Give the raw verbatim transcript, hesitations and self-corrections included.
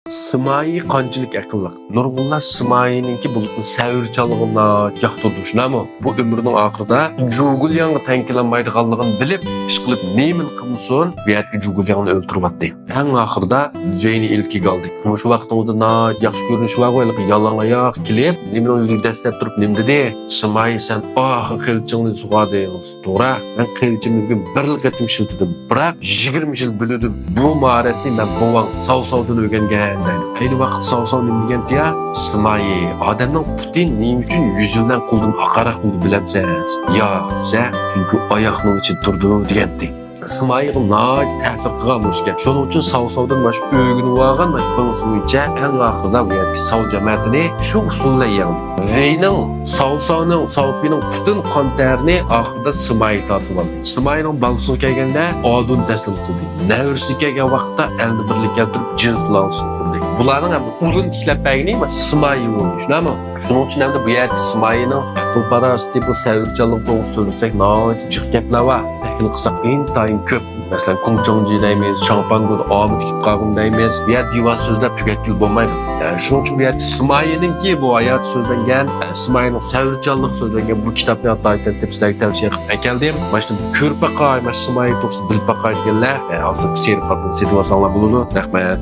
سىمايى قانچىلىك ئەقىللىق؟ نۇرغۇنلار سىمايىنىڭكى بولۇپمۇ سەۋرچانلىقىنى ياقتۇرىدۇ، شۇنداقمۇ؟ بۇ ئۆمرىنىڭ ئاخىرىدا جۇگۇلياڭغا تەڭ كېلەلمەيدىغانلىقىنى بىلىپ، ئىشقىلىپ نېمىنى قىلمىسۇن، بۇ يەردىكى جۇگۇلياڭنى ئۆلتۈرۈۋەتتى. ئەڭ ئاخىرىدا ۋېينى ئىلكىگە ئالدى. مۇشۇ ۋاقتىڭىزدا ناھايىتى ياخشى كۆرۈنۈشى بارغۇ، ھېلىقى يالىڭ ئاياق كېلىپ، نېمىنىڭ يۈزىگە دەسسەپ تۇرۇپ نېمە دېدى؟ سىمايى، سەن ئاخىرقى قىلىچىڭنى سۇغاردىڭ. توغرا، مەن قىلىچىمنى بۈگۈن بىرلا قېتىم ئىشلىتىدىم، بىراق يىگىرمە يىل بىلىدىم. بۇ ماھارەتنى مەن بوۋاڭ ساۋساۋدىن ئۆگەنگەن دەيدۇ. ئەينى ۋاقىت ساۋساۋ نېمە دېگەنتى يا؟ سىمايى، ئادەمنىڭ پۇتى نېمە ئۈچۈن يۈزى بىلەن قولىدىن ئاقاراق بولىدۇ بىلەمسەن؟ ياق دېسە، چۈنكى ئاياقنىڭ ئىچىدە تۇرىدۇ دېگەنتى. سىمايىغا ناھايىتى تەسىر قىلغان بۇ ئىشكەن. شۇنىڭ ئۈچۈن ساۋساۋدىن ماش ئۆگىنىۋالغان ماش بىڭسى بويىچە ئەڭ ئاخىرىدا بۇ يەردىكى ساۋ جامائىتىنى شۇ ئۇسۇل بىلەن يەڭدى. ۋېينىڭ ساۋساۋنىڭ، ساۋپىنىڭ پۈتۈن قان تەرىنى ئاخىرىدا سىمايى تارتىۋالدى. سىمايىنىڭ بالىسىغا كەلگەندە ئادۇن تەسلىم قىلدى. نەۋرىسىگە كەلگەن ۋاقىتتا ئەلنى بىرلىككە كەلتۈرۈپ جىنس ئالاقىسىنى قۇردى. بۇلارنىڭ ھەمدە ئۇلىنى تىكلەپ بەرگىنى سىمايى بولدى، شۇنداقمۇ؟ شۇنىڭ ئۈچۈن ھەمدە بۇ يەردىكى سىمايىنىڭ ئەقىل پاراسىتى، بۇ سەۋرچانلىقى توغرىسىدا سۆزلىسەك ناھايىتى جىق گەپلەر بار. تەھلىل قىلساق ئىنتايىن كۆپ. مەسىلەن، كۇڭچاڭجى دەيمىز، چاڭپانگو ئامىتى كېلىپ قالغىنى دەيمىز. بۇ يەردە دېۋا سۆزلەپ تۈگەتكىلى بولمايدۇ. يەنى شۇنىڭ ئۈچۈن بۇ يەردە سىمايىنىڭكى بۇ ھاياتى سۆزلەنگەن، سىمايىنىڭ سەۋرچانلىقى سۆزلەنگەن بۇ كىتابنى ئاتايتەن تېپىسىلەرگە تەۋسىيە قىلىپ ئەكەلدىم. مانا شۇنى بىر كۆرۈپ باقاي، مانا سىمايى توغرىسىدا بىلىپ باقاي دېگەنلەر، ھازىرقى سېرىق قاپنى سېتىۋالساڭلار بولىدۇ. رەھمەت.